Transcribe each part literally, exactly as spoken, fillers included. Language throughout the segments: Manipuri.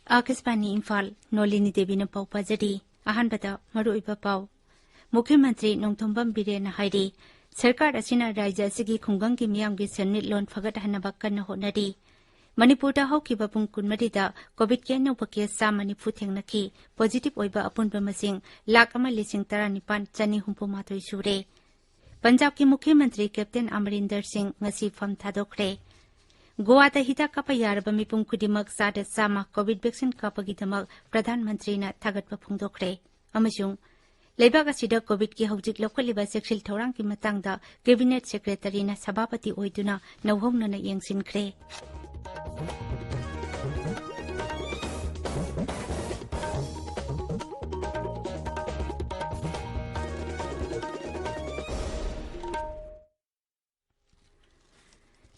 ꯑꯥꯀꯥꯁꯕꯥꯅꯤ ꯏꯝꯐꯥꯜ, ꯅꯣꯂꯤꯅꯤ ꯗꯦꯕꯤꯅ ꯄꯥꯎ ꯄꯥꯖꯔꯤ꯫ ꯑꯍꯥꯟꯕꯗ ꯃꯔꯨꯑꯣꯏꯕ ꯄꯥꯎ꯫ ꯃꯨꯈ꯭ꯌ ꯃꯟꯇ꯭ꯔꯤ ꯅꯣꯡꯊꯣꯝꯕꯝ ꯕꯤꯔꯦꯟꯅ ꯍꯥꯏꯔꯤ, ꯁꯔꯀꯥꯔ ꯑꯁꯤꯅ ꯔꯥꯖ꯭ꯌ ꯑꯁꯤꯒꯤ ꯈꯨꯡꯒꯪꯒꯤ ꯃꯤꯌꯥꯝꯒꯤ ꯁꯦꯟꯃꯤꯠꯂꯣꯟ ꯐꯒꯠꯍꯟꯅꯕ ꯀꯟꯅ ꯍꯣꯠꯅꯔꯤ꯫ ꯃꯅꯤꯄꯨꯔꯗ ꯍꯧꯈꯤꯕ ꯄꯨꯡ ꯀꯨꯟꯃꯔꯤꯗ ꯀꯣꯚꯤꯗꯀꯤ ꯑꯅꯧꯕ ꯀꯦꯁ ꯆꯥꯝꯃ ꯅꯤꯐꯨ ꯊꯦꯡꯅꯈꯤ꯫ ꯄꯣꯖꯤꯇꯤꯚ ꯑꯣꯏꯕ ꯑꯄꯨꯟꯕ ꯃꯁꯤꯡ ꯂꯥꯈ ꯑꯃ ꯂꯤꯁꯤꯡ ꯇꯔꯥꯅꯤꯄꯥꯟ ꯆꯅꯤ ꯍꯨꯝꯐꯨ ꯃꯥꯊꯣꯏ ꯁꯨꯔꯦ꯫ ꯄꯟꯖꯥꯕꯀꯤ ꯃꯨꯈ꯭ꯌ ꯃꯟꯇ꯭ꯔꯤ ꯀꯦꯞꯇꯦꯟ ꯑꯃꯔꯤꯟꯗꯔ ꯁꯤꯡ ꯉꯁꯤ ꯐꯝ ꯊꯥꯗꯣꯛꯈ꯭ꯔꯦ꯫ ꯒꯣꯋꯥꯗ ꯍꯤꯗꯥꯛ ꯀꯥꯞꯄ ꯌꯥꯔꯕ ꯃꯤꯄꯨꯝ ꯈꯨꯗꯤꯡꯃꯛ ꯆꯥꯗ ꯆꯥꯝꯃ ꯀꯣꯚꯤꯗ ꯚꯦꯛꯁꯤꯟ ꯀꯥꯞꯄꯒꯤꯗꯃꯛ ꯄ꯭ꯔꯙꯥꯟ ꯃꯟꯇ꯭ꯔꯤꯅ ꯊꯥꯒꯠꯄ ꯐꯣꯡꯗꯣꯛꯈ꯭ꯔꯦ꯫ ꯑꯃꯁꯨꯡ ꯂꯩꯕꯥꯛ ꯑꯁꯤꯗ ꯀꯣꯚꯤꯗꯀꯤ ꯍꯧꯖꯤꯛ ꯂꯧꯈꯠꯂꯤꯕ ꯆꯦꯛꯁꯤꯜ ꯊꯧꯔꯥꯡꯒꯤ ꯃꯇꯥꯡꯗ ꯀꯦꯕꯤꯅꯦꯠ ꯁꯦꯀ꯭ꯔꯦꯇꯔꯤꯅ ꯁꯚꯥꯄꯇꯤ ꯑꯣꯏꯗꯨꯅ ꯅꯧꯍꯧꯅꯅ ꯌꯦꯡꯁꯤꯟꯈ꯭ꯔꯦ꯫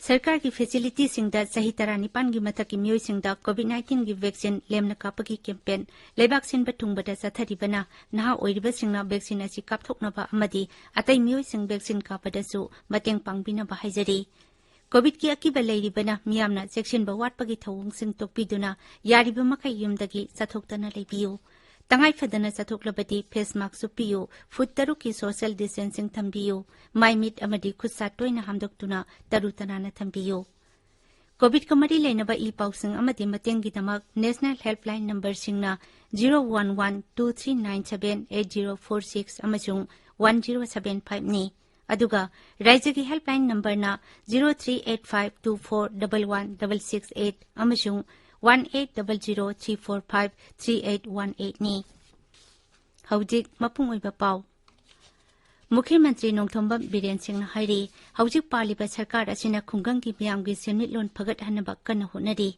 ꯁꯔꯀꯥꯔꯒꯤ ꯐꯦꯁꯤꯂꯤꯇꯤꯁꯤꯡꯗ ꯆꯍꯤ ꯇꯔꯥꯅꯤꯄꯥꯟꯒꯤ ꯃꯊꯛꯀꯤ ꯃꯤꯑꯣꯏꯁꯤꯡꯗ ꯀꯣꯚꯤꯗ ꯅꯥꯏꯟꯇꯤꯟꯒꯤ ꯚꯦꯛꯁꯤꯟ ꯂꯦꯝꯅ ꯀꯥꯞꯄꯒꯤ ꯀꯦꯝꯄꯦꯟ ꯂꯩꯕꯥꯛ ꯁꯤꯟꯕ ꯊꯨꯡꯕꯗ ꯆꯠꯊꯔꯤꯕꯅ ꯅꯍꯥ ꯑꯣꯏꯔꯤꯕꯁꯤꯡꯅ ꯚꯦꯛꯁꯤꯟ ꯑꯁꯤ ꯀꯥꯞꯊꯣꯛꯅꯕ ꯑꯃꯗꯤ ꯑꯇꯩ ꯃꯤꯑꯣꯏꯁꯤꯡ ꯚꯦꯛꯁꯤꯟ ꯀꯥꯞꯄꯗꯁꯨ ꯃꯇꯦꯡ ꯄꯥꯡꯕꯤꯅꯕ ꯍꯥꯏꯖꯔꯤ꯫ ꯀꯣꯚꯤꯗꯀꯤ ꯑꯀꯤꯕ ꯂꯩꯔꯤꯕꯅ ꯃꯤꯌꯥꯝꯅ ꯆꯦꯛꯁꯤꯟꯕ ꯋꯥꯠꯄꯒꯤ ꯊꯧꯑꯣꯡꯁꯤꯡ ꯇꯣꯛꯄꯤꯗꯨꯅ ꯌꯥꯔꯤꯕ ꯃꯈꯩ ꯌꯨꯝꯗꯒꯤ ꯆꯠꯊꯣꯛꯇꯅ ꯂꯩꯕꯤꯌꯨ꯫ ꯇꯉꯥꯏ ꯐꯗꯅ ꯆꯠꯊꯣꯛꯂꯕꯗꯤ ꯐꯦꯁ ꯃꯥꯁꯛ ꯎꯞꯄꯤꯌꯨ, ꯐꯨꯠ ꯇꯔꯨꯛꯀꯤ ꯁꯣꯁꯤꯌꯦꯜ ꯗꯤꯁꯇꯦꯟꯁꯤꯡ ꯊꯝꯕꯤꯌꯨ, ꯃꯥꯏ ꯃꯤꯠ ꯑꯃꯗꯤ ꯈꯨꯠ ꯁꯥ ꯇꯣꯏꯅ ꯍꯥꯝꯗꯣꯛꯇꯨꯅ ꯇꯔꯨ ꯇꯅꯥꯟꯅ ꯊꯝꯕꯤꯌꯨ꯫ ꯀꯣꯚꯤꯗꯀ ꯃꯔꯤ ꯂꯩꯅꯕ ꯏ ꯄꯥꯎꯁꯤꯡ ꯑꯃꯗꯤ ꯃꯇꯦꯡꯒꯤꯗꯃꯛ ꯅꯦꯁꯅꯦꯜ ꯍꯦꯜꯞꯂꯥꯏꯟ ꯅꯝꯕꯔꯁꯤꯡꯅ zero one one two three nine seven eight zero four six ꯑꯃꯁꯨꯡ ꯋꯥꯟ ꯖꯤꯔꯣ ꯁꯚꯦꯟ ꯐꯥꯏꯚꯅꯤ꯫ ꯑꯗꯨꯒ ꯔꯥꯏꯖ꯭ꯌꯒꯤ ꯍꯦꯜꯞꯂꯥꯏꯟ ꯅꯝꯕꯔꯅ zero three eight five two four double one double six eight ꯑꯃꯁꯨꯡ one eight double zero three four five three eight one ꯑꯩꯠꯅꯤ꯫ ꯍꯧꯖꯤꯛ ꯃꯄꯨꯡ ꯑꯣꯏꯕ ꯄꯥꯎ꯫ ꯃꯨꯈ꯭ꯌ ꯃꯟꯇ꯭ꯔꯤ ꯅꯣꯡꯊꯣꯝꯕꯝ ꯕꯤꯔꯦꯟ ꯁꯤꯡꯅ ꯍꯥꯏꯔꯤ, ꯍꯧꯖꯤꯛ ꯄꯥꯜꯂꯤꯕ ꯁꯔꯀꯥꯔ ꯑꯁꯤꯅ ꯈꯨꯡꯒꯪꯒꯤ ꯃꯤꯌꯥꯝꯒꯤ ꯁꯦꯟꯃꯤꯠꯂꯣꯟ ꯐꯒꯠꯍꯟꯅꯕ ꯀꯟꯅ ꯍꯣꯠꯅꯔꯤ꯫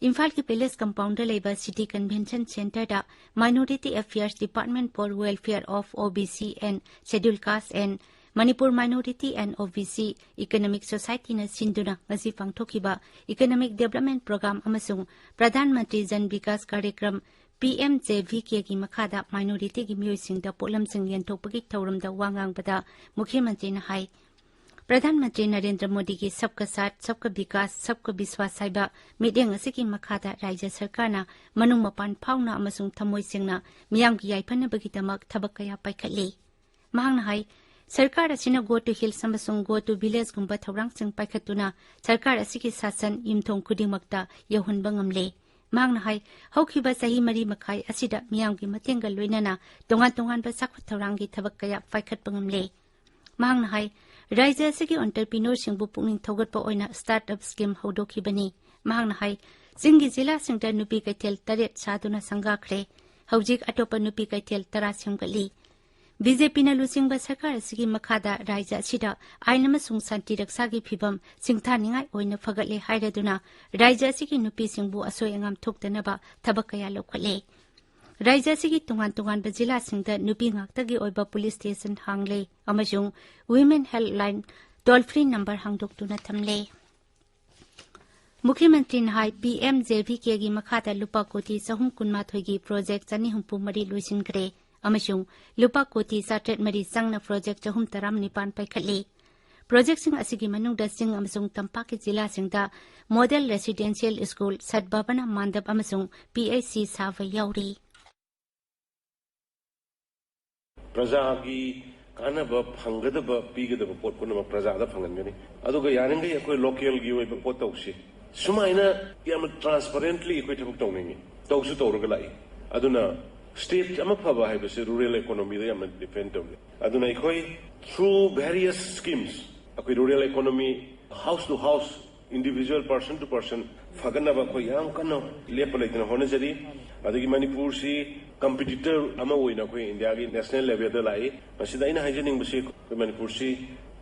ꯏꯝꯐꯥꯜꯒꯤ ꯄꯦꯂꯦꯁ ꯀꯝꯄꯥꯎꯟꯗ ꯂꯩꯕ ꯁꯤꯇꯤ ꯀꯟꯚꯦꯟꯁꯟ ꯁꯦꯟꯇꯔꯗ Minority Affairs Department for Welfare of O B C and Scheduled Caste and Manipur Minority and O B C Economic Society-ꯅ ꯁꯤꯟꯗꯨꯅ ꯉꯁꯤ ꯄꯥꯡꯊꯣꯛꯈꯤꯕ Economic Development Program ꯑꯃꯁꯨꯡ Pradhan Mantri Jan Vikas ꯀꯥꯔꯌꯀ꯭ꯔꯝ, P M J V K ꯒꯤ ꯃꯈꯥꯗ minority-ꯒꯤ ꯃꯤꯑꯣꯏꯁꯤꯡꯗ ꯄꯣꯠꯂꯝꯁꯤꯡ ꯌꯦꯟꯊꯣꯛꯄꯒꯤ ꯊꯧꯔꯝꯗ ꯋꯥ ꯉꯥꯡꯕꯗ ꯃꯨꯈ꯭ꯌ ꯃꯟꯇ꯭ꯔꯤꯅ ꯍꯥꯏ, ꯄ꯭ꯔꯙꯥꯟ ꯃꯟꯇ꯭ꯔꯤ ꯅꯔꯦꯟꯗ꯭ꯔ ꯃꯣꯗꯤꯒꯤ ꯁꯕꯀꯥ ꯁꯥꯊ, ꯁꯕꯀꯥ ꯕꯤꯀꯥꯁ, ꯁꯕꯀꯥ ꯕꯤꯁ꯭ꯋꯥꯁ ꯍꯥꯏꯕ ꯃꯤꯠꯌꯦꯡ ꯑꯁꯤꯒꯤ ꯃꯈꯥꯗ ꯔꯥꯖ꯭ꯌ ꯁꯔꯀꯥꯔꯅ ꯃꯅꯨꯡ ꯃꯄꯥꯟ ꯐꯥꯎꯅ ꯑꯃꯁꯨꯡ ꯊꯃꯣꯏ ꯁꯦꯡꯅ ꯃꯤꯌꯥꯝꯒꯤ ꯌꯥꯏꯐꯅꯕꯒꯤꯗꯃꯛ ꯊꯕꯛ ꯀꯌꯥ ꯄꯥꯏꯈꯠꯂꯤ꯫ ꯃꯍꯥꯛꯅ ꯍꯥꯏ, ꯁꯔꯀꯥꯔ ꯑꯁꯤꯅ Go to Hills ꯑꯃꯁꯨꯡ Go to Village-ꯒꯨꯝꯕ ꯊꯧꯔꯥꯡꯁꯤꯡ ꯄꯥꯏꯈꯠꯇꯨꯅ ꯁꯔꯀꯥꯔ ꯑꯁꯤꯒꯤ ꯁꯥꯁꯟ ꯌꯨꯝꯊꯣꯡ ꯈꯨꯗꯤꯡꯃꯛꯇ ꯌꯧꯍꯟꯕ ꯉꯝꯂꯦ꯫ ꯃꯍꯥꯛꯅ ꯍꯥꯏ, ꯍꯧꯈꯤꯕ ꯆꯍꯤ ꯃꯔꯤ ꯃꯈꯥꯏ ꯑꯁꯤꯗ ꯃꯤꯌꯥꯝꯒꯤ ꯃꯇꯦꯡꯒ ꯂꯣꯏꯅꯅ ꯇꯣꯉꯥꯟ ꯇꯣꯉꯥꯟꯕ ꯆꯥꯎꯈꯠ ꯊꯧꯔꯥꯡꯒꯤ ꯊꯕꯛ ꯀꯌꯥ ꯄꯥꯏꯈꯠꯄ ꯉꯝꯂꯦ꯫ ꯃꯍꯥꯛꯅ ꯍꯥꯏ, ꯔꯥꯖ꯭ꯌ ꯑꯁꯤꯒꯤ entrepreneur-ꯁꯤꯡꯕꯨ ꯄꯨꯛꯅꯤꯡ ꯊꯧꯒꯠꯄ ꯑꯣꯏꯅ startup scheme ꯍꯧꯗꯣꯛꯈꯤꯕꯅꯤ꯫ ꯃꯍꯥꯛꯅ ꯍꯥꯏ, ꯆꯤꯡꯒꯤ ꯖꯤꯂꯥꯁꯤꯡꯗ ꯅꯨꯄꯤ ꯀꯩꯊꯦꯜ ꯇꯔꯦꯠ ꯁꯥꯗꯨꯅ ꯁꯪꯒꯥꯈ꯭ꯔꯦ꯫ ꯍꯧꯖꯤꯛ ꯑꯇꯣꯞꯄ ꯅꯨꯄꯤ ꯀꯩꯊꯦꯜ ꯇꯔꯥ ꯁꯦꯝꯒꯠꯂꯤ꯫ B J P-ꯅ ꯂꯨꯆꯤꯡꯕ ꯁꯔꯀꯥꯔ ꯑꯁꯤꯒꯤ ꯃꯈꯥꯗ ꯔꯥꯖ꯭ꯌ ꯑꯁꯤꯗ ꯑꯥꯏꯟ ꯑꯃꯁꯨꯡ ꯁꯥꯟꯇꯤ ꯔꯛꯁꯥꯒꯤ ꯐꯤꯚꯝ ꯁꯤꯡꯊꯥꯅꯤꯡꯉꯥꯏ ꯑꯣꯏꯅ ꯐꯒꯠꯂꯦ ꯍꯥꯏꯔꯗꯨꯅ ꯔꯥꯖ꯭ꯌ ꯑꯁꯤꯒꯤ ꯅꯨꯄꯤꯁꯤꯡꯕꯨ ꯑꯁꯣꯏ ꯑꯉꯥꯝ ꯊꯣꯛꯇꯅꯕ ꯊꯕꯛ ꯀꯌꯥ ꯂꯧꯈꯠꯂꯦ꯫ ꯔꯥꯖ꯭ꯌ ꯑꯁꯤꯒꯤ ꯇꯣꯉꯥꯟ ꯇꯣꯉꯥꯟꯕ ꯖꯤꯂꯥꯁꯤꯡꯗ ꯅꯨꯄꯤ ꯉꯥꯛꯇꯒꯤ ꯑꯣꯏꯕ police station ꯍꯥꯡꯂꯦ ꯑꯃꯁꯨꯡ Women Helpline toll free number ꯍꯥꯡꯗꯣꯛꯇꯨꯅ ꯊꯝꯂꯦ꯫ ꯃꯨꯈ꯭ꯌ ꯃꯟꯇ꯭ꯔꯤꯅ ꯍꯥꯏ, P M J V K-ꯒꯤ ꯃꯈꯥꯗ ꯂꯨꯄꯥ ꯀꯣꯇꯤ ꯆꯍꯨꯝ ꯀꯨꯟꯃꯥꯊꯣꯏꯒꯤ project ꯆꯅꯤ ꯍꯨꯝꯐꯨ ꯃꯔꯤ ꯂꯣꯏꯁꯤꯟꯈ꯭ꯔꯦ ꯑꯃꯁꯨꯡ ꯂꯨꯄꯥ ꯀꯣꯇꯤ ꯆꯥꯇ꯭ꯔꯦꯠ ꯃꯔꯤ ꯆꯪꯅ project ꯆꯍꯨꯝ ꯇꯔꯥꯅꯤꯄꯥꯟ ꯄꯥꯏꯈꯠꯂꯤ꯫ Project-ꯁꯤꯡ ꯑꯁꯤꯒꯤ ꯃꯅꯨꯡꯗ ꯆꯤꯡ ꯑꯃꯁꯨꯡ ꯇꯝꯄꯥꯛꯀꯤ ꯖꯤꯂꯥꯁꯤꯡꯗ model residential school, ꯁꯠ ꯚꯕꯅꯥ ꯃꯥꯟꯗꯞ ꯑꯃꯁꯨꯡ P H C ꯁꯥꯕ ꯌꯥꯎꯔꯤ꯫ ꯄ꯭ꯔꯖꯥꯒꯤ ꯀꯥꯟꯅꯕ ꯐꯪꯒꯗꯕ, ꯄꯤꯒꯗꯕ ꯄꯣꯠ ꯄꯨꯝꯅꯃꯛ ꯄ꯭ꯔꯖꯥꯗ ꯐꯪꯍꯟꯒꯅꯤ꯫ ꯑꯗꯨꯒ ꯌꯥꯔꯤꯈꯩ ꯑꯩꯈꯣꯏ local-ꯒꯤ ꯑꯣꯏꯕ ꯄꯣꯠ ꯇꯧꯁꯤ꯫ ꯁꯨꯃꯥꯏꯅ ꯌꯥꯝꯅ transparently ꯑꯩꯈꯣꯏ ꯊꯕꯛ ꯇꯧꯅꯤꯡꯉꯤ, ꯇꯧꯁꯨ ꯇꯧꯔꯒ ꯂꯥꯛꯏ꯫ ꯑꯗꯨꯅ state ꯑꯃ ꯐꯕ ꯍꯥꯏꯕꯁꯤ rural economy-ꯗ ꯌꯥꯝꯅ depend ꯇꯧꯏ꯫ ꯑꯗꯨꯅ ꯑꯩꯈꯣꯏ through various schemes ꯑꯩꯈꯣꯏ rural economy, house to house, individual, person to person ꯐꯒꯠꯅꯕ ꯑꯩꯈꯣꯏ ꯌꯥꯝ ꯀꯟꯅ ꯂꯦꯞꯄ ꯂꯩꯇꯅ ꯍꯣꯠꯅꯖꯔꯤ꯫ ꯑꯗꯒꯤ ꯃꯅꯤꯄꯨꯔꯁꯤ competitor ꯑꯃ ꯑꯣꯏꯅ ꯑꯩꯈꯣꯏ India-ꯒꯤ national level-ꯗ ꯂꯥꯛꯏ꯫ ꯃꯁꯤꯗ ꯑꯩꯅ ꯍꯥꯏꯖꯅꯤꯡꯕꯁꯤ, ꯑꯩꯈꯣꯏ ꯃꯅꯤꯄꯨꯔꯁꯤ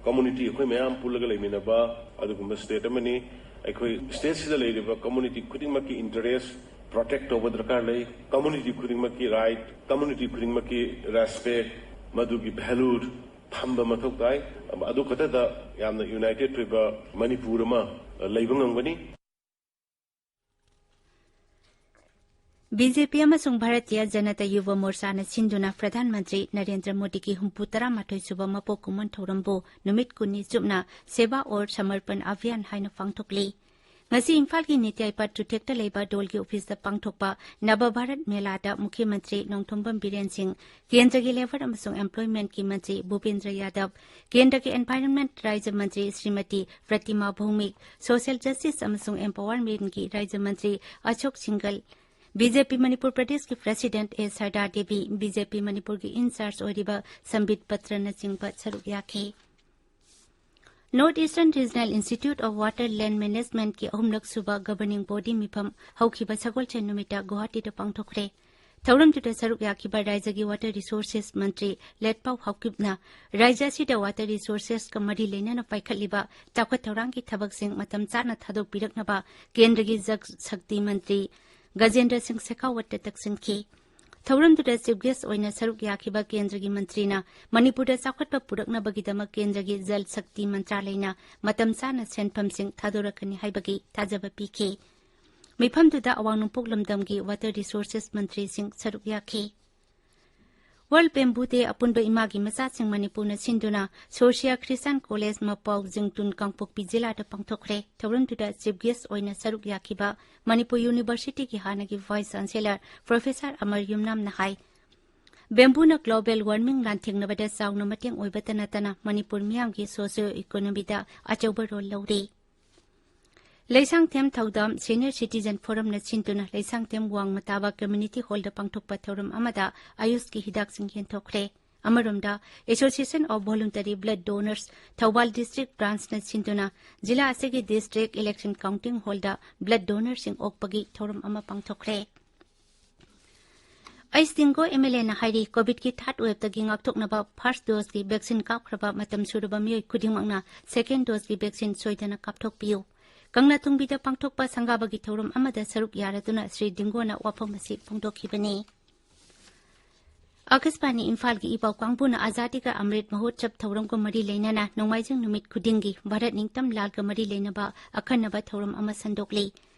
community, ꯑꯩꯈꯣꯏ ꯃꯌꯥꯝ ꯄꯨꯜꯂꯒ ꯂꯩꯃꯤꯟꯅꯕ ꯑꯗꯨꯒꯨꯝꯕ state ꯑꯃꯅꯤ꯫ ꯑꯩꯈꯣꯏ state-ꯁꯤꯗ ꯂꯩꯔꯤꯕ community ꯈꯨꯗꯤꯡꯃꯛꯀꯤ interest protect ꯇꯧꯕ ꯗꯔꯀꯥꯔ ꯂꯩ꯫ Community ꯈꯨꯗꯤꯡꯃꯛꯀꯤ right, community ꯈꯨꯗꯤꯡꯃꯛꯀꯤ respect, ꯃꯗꯨꯒꯤ value ꯐꯝꯕ ꯃꯊꯧ ꯇꯥꯏ꯫ ꯑꯗꯨ ꯈꯛꯇꯗ ꯌꯥꯝꯅ ꯌꯨꯅꯥꯏꯇꯦꯗ ꯑꯣꯏꯕ ꯃꯅꯤꯄꯨꯔ ꯑꯃ ꯂꯩꯕ ꯉꯝꯒꯅꯤ꯫ ꯕꯤꯖꯦꯄꯤ ꯑꯃꯁꯨꯡ ꯚꯥꯔꯇꯤꯌ ꯖꯅꯇꯥ ꯌꯨꯕ ꯃꯣꯔꯆꯥꯅ ꯁꯤꯟꯗꯨꯅ ꯄ꯭ꯔꯙꯥꯟ ꯃꯟꯇ꯭ꯔꯤ ꯅꯔꯦꯟꯗ꯭ꯔ ꯃꯣꯗꯤꯒꯤ ꯍꯨꯝꯐꯨ ꯇꯔꯥꯃꯥꯊꯣꯏ ꯁꯨꯕ ꯃꯄꯣꯛ ꯀꯨꯝꯑꯣꯟ ꯊꯧꯔꯝꯕꯨ ꯅꯨꯃꯤꯠ ꯀꯨꯟꯅꯤ ꯆꯨꯞꯅ ꯁꯦꯕꯥ ꯑꯣꯔ ꯁꯃꯔꯄꯟ ꯑꯚꯤꯌꯥꯟ ꯍꯥꯏꯅ ꯄꯥꯡꯊꯣꯛꯂꯤ꯫ ꯉꯁꯤ ꯏꯝꯐꯥꯜꯒꯤ ꯅꯤꯇ꯭ꯌꯥꯏ ꯄꯥꯠ ꯆꯨꯊꯦꯛꯇ ꯂꯩꯕ ꯗꯣꯜꯒꯤ ꯑꯣꯐꯤꯁꯇ ꯄꯥꯡꯊꯣꯛꯄ ꯅꯕ ꯚꯥꯔꯠ ꯃꯦꯂꯥꯗ ꯃꯨꯈ꯭ꯌ ꯃꯟꯇ꯭ꯔꯤ ꯅꯣꯡꯊꯣꯝꯕꯝ ꯕꯤꯔꯦꯟ ꯁꯤꯡ, ꯀꯦꯟꯗ꯭ꯔꯒꯤ ꯂꯦꯕꯔ ꯑꯃꯁꯨꯡ ꯑꯦꯝꯄ꯭ꯂꯣꯏꯃꯦꯟꯠꯀꯤ ꯃꯟꯇ꯭ꯔꯤ ꯚꯨꯄꯦꯟꯗ꯭ꯔ ꯌꯥꯗꯕ, ꯀꯦꯟꯗ꯭ꯔꯒꯤ ꯑꯦꯟꯚꯥꯏꯔꯟꯃꯦꯟꯠ ꯔꯥꯖ꯭ꯌ ꯃꯟꯇ꯭ꯔꯤ ꯁ꯭ꯔꯤꯃꯇꯤ ꯄ꯭ꯔꯇꯤꯃꯥ ꯚꯧꯃꯤꯛ, ꯁꯣꯁꯤꯌꯦꯜ ꯖꯁꯇꯤꯁ ꯑꯃꯁꯨꯡ ꯑꯦꯝꯄꯥꯋꯔꯃꯦꯟꯠꯀꯤ ꯔꯥꯖ꯭ꯌ ꯃꯟꯇ꯭ꯔꯤ ꯑꯁꯣꯛ ꯁꯤꯡꯒꯜ, ꯕꯤꯖꯦꯄꯤ ꯃꯅꯤꯄꯨꯔ ꯄ꯭ꯔꯗꯦꯁꯀꯤ ꯄ꯭ꯔꯦꯁꯤꯗꯦꯟꯠ ꯑꯦ ꯁꯔꯗꯥ ꯗꯦꯕꯤ, ꯕꯤꯖꯦꯄꯤ ꯃꯅꯤꯄꯨꯔꯒꯤ ꯏꯟꯆꯥꯔꯖ ꯑꯣꯏꯔꯤꯕ ꯁꯝꯕꯤꯠ ꯄꯇ꯭ꯔꯅꯆꯤꯡꯕ ꯁꯔꯨꯛ ꯌꯥꯈꯤ꯫ North Eastern Regional Institute of Water Land Managementꯀꯤ ꯑꯍꯨꯝꯂꯛ ꯁꯨꯕ governing body ꯃꯤꯐꯝ ꯍꯧꯈꯤꯕ ꯁꯒꯣꯜꯁꯦꯟ ꯅꯨꯃꯤꯠꯇ ꯒꯨꯋꯥꯍꯥꯇꯤꯗ ꯄꯥꯡꯊꯣꯛꯈ꯭ꯔꯦ꯫ ꯊꯧꯔꯝꯗꯨꯗ ꯁꯔꯨꯛ ꯌꯥꯈꯤꯕ ꯔꯥꯖ꯭ꯌꯒꯤ water resources ꯃꯟꯇ꯭ꯔꯤ ꯂꯦꯠꯄꯥꯎ ꯍꯥꯎꯀꯤꯞꯅ ꯔꯥꯖ꯭ꯌ ꯑꯁꯤꯗ water resourcesꯀ ꯃꯔꯤ ꯂꯩꯅꯅ ꯄꯥꯏꯈꯠꯂꯤꯕ ꯆꯥꯎꯈꯠ ꯊꯧꯔꯥꯡꯒꯤ ꯊꯕꯛꯁꯤꯡ ꯃꯇꯝ ꯆꯥꯅ ꯊꯥꯗꯣꯛꯄꯤꯔꯛꯅꯕ ꯀꯦꯟꯗ꯭ꯔꯒꯤ ꯖꯜ ꯁꯛꯇꯤ ꯃꯟꯇ꯭ꯔꯤ ꯒꯖꯦꯟꯗ꯭ꯔ ꯁꯤꯡ ꯁꯦꯈꯥꯋꯠꯇ ꯇꯛꯁꯤꯟꯈꯤ꯫ ꯊꯧꯔꯝꯗꯨꯗ ꯆꯤꯐ ꯒꯦꯁ ꯑꯣꯏꯅ ꯁꯔꯨꯛ ꯌꯥꯈꯤꯕ ꯀꯦꯟꯗ꯭ꯔꯒꯤ ꯃꯟꯇ꯭ꯔꯤꯅ ꯃꯅꯤꯄꯨꯔꯗ ꯆꯥꯎꯈꯠꯄ ꯄꯨꯔꯛꯅꯕꯒꯤꯗꯃꯛ ꯀꯦꯟꯗ꯭ꯔꯒꯤ ꯖꯜ ꯁꯛꯇꯤ ꯃꯟꯇ꯭ꯔꯥꯂꯌꯅ ꯃꯇꯝ ꯆꯥꯅ ꯁꯦꯟꯐꯝꯁꯤꯡ ꯊꯥꯗꯣꯔꯛꯀꯅꯤ ꯍꯥꯏꯕꯒꯤ ꯊꯥꯖꯕ ꯄꯤꯈꯤ꯫ ꯃꯤꯐꯝꯗꯨꯗ ꯑꯋꯥꯡ ꯅꯣꯡꯄꯣꯛ ꯂꯝꯗꯝꯒꯤ water resources ꯃꯟꯇ꯭ꯔꯤꯁꯤꯡ ꯁꯔꯨꯛ ꯌꯥꯈꯤ꯫ World Bamboo Day ꯑꯄꯨꯟꯕ ꯏꯃꯥꯒꯤ ꯃꯆꯥꯁꯤꯡ ꯃꯅꯤꯄꯨꯔꯅ ꯁꯤꯟꯗꯨꯅ ꯁꯣꯔꯁꯤꯌꯥ ꯈ꯭ꯔꯤꯁꯇꯥꯟ ꯀꯣꯂꯦꯖ ꯃꯄꯥꯎ ꯖꯤꯡꯇꯨꯟ ꯀꯥꯡꯄꯣꯛꯄꯤ ꯖꯤꯂꯥꯗ ꯄꯥꯡꯊꯣꯛꯈ꯭ꯔꯦ꯫ ꯊꯧꯔꯝꯗꯨꯗ ꯆꯤꯐ ꯒꯦꯁ ꯑꯣꯏꯅ ꯁꯔꯨꯛ ꯌꯥꯈꯤꯕ ꯃꯅꯤꯄꯨꯔ ꯌꯨꯅꯤꯚꯔꯁꯤꯇꯤꯒꯤ ꯍꯥꯟꯅꯒꯤ ꯚꯥꯏꯁ ꯆꯥꯟꯁꯦꯂꯔ ꯄ꯭ꯔꯣꯐꯦꯁꯔ ꯑꯃꯔ ꯌꯨꯝꯅꯥꯝꯅ ꯍꯥꯏ, ꯕꯦꯝꯕꯨꯅ global warming ꯂꯥꯟꯊꯦꯡꯅꯕꯗ ꯆꯥꯎꯅ ꯃꯇꯦꯡ ꯑꯣꯏꯕꯇ ꯅꯠꯇꯅ ꯃꯅꯤꯄꯨꯔ ꯃꯤꯌꯥꯝꯒꯤ socio economyꯗ ꯑꯆꯧꯕ role ꯂꯧꯔꯤ꯫ ꯂꯩꯁꯥꯡꯊꯦꯝ ꯊꯧꯗꯥꯝ Senior Citizen Forumꯅ ꯁꯤꯟꯗꯨꯅ ꯂꯩꯁꯥꯡꯊꯦꯝ ꯋꯥꯡꯃ ꯇꯥꯕ community hallꯗ ꯄꯥꯡꯊꯣꯛꯄ ꯊꯧꯔꯝ ꯑꯃꯗ ꯑꯌꯨꯁꯀꯤ ꯍꯤꯗꯥꯛꯁꯤꯡ ꯌꯦꯟꯊꯣꯛꯈ꯭ꯔꯦ꯫ ꯑꯃꯔꯣꯝꯗ, Association of Voluntary Blood Donors Thoubal district branchꯅ ꯁꯤꯟꯗꯨꯅ ꯖꯤꯂꯥ ꯑꯁꯤꯒꯤ district election counting hallꯗ blood donorꯁꯤꯡ ꯑꯣꯛꯄꯒꯤ ꯊꯧꯔꯝ ꯑꯃ ꯄꯥꯡꯊꯣꯛꯈ꯭ꯔꯦ꯫ ꯑꯩꯆ ꯗꯤꯡꯒꯣ MLAꯅ ꯍꯥꯏꯔꯤ, COVID-ꯀꯤ third waveꯇꯒꯤ ꯉꯥꯛꯊꯣꯛꯅꯕ first doseꯀꯤ vaccine ꯀꯥꯞꯈ꯭ꯔꯕ ꯃꯇꯝ ꯁꯨꯔꯕ ꯃꯤꯑꯣꯏ ꯈꯨꯗꯤꯡꯃꯛꯅ second doseꯀꯤ vaccine ꯁꯣꯏꯗꯅ ꯀꯥꯞꯊꯣꯛꯄꯤꯌꯨ꯫ ꯀꯪꯂꯥꯇꯣꯡꯕꯤꯗ ꯄꯥꯡꯊꯣꯛꯄ ꯁꯪꯒꯥꯕꯒꯤ ꯊꯧꯔꯝ ꯑꯃꯗ ꯁꯔꯨꯛ ꯌꯥꯔꯗꯨꯅ ꯁ꯭ꯔꯤ ꯗꯤꯡꯒꯣꯅ ꯋꯥꯐꯝ ꯑꯁꯤ ꯐꯣꯡꯗꯣꯛꯈꯤꯕꯅꯤ꯫ ꯑꯥꯀꯥꯁꯕꯥꯅꯤ ꯏꯝꯐꯥꯜꯒꯤ ꯏ ꯄꯥꯎ ꯀꯥꯡꯕꯨꯅ ꯑꯥꯖꯥꯗꯤ ꯀꯥ ꯑꯃ꯭ꯔꯤꯠ ꯃꯍꯣꯠꯁꯕ ꯊꯧꯔꯝꯒ ꯃꯔꯤ ꯂꯩꯅꯅ ꯅꯣꯡꯃꯥꯏꯖꯤꯡ ꯅꯨꯃꯤꯠ ꯈꯨꯗꯤꯡꯒꯤ ꯚꯥꯔꯠ ꯅꯤꯡꯇꯝ ꯂꯥꯜꯒ ꯃꯔꯤ ꯂꯩꯅꯕ ꯑꯈꯟꯅꯕ ꯊꯧꯔꯝ ꯑꯃ ꯁꯟꯗꯣꯛꯂꯤ꯫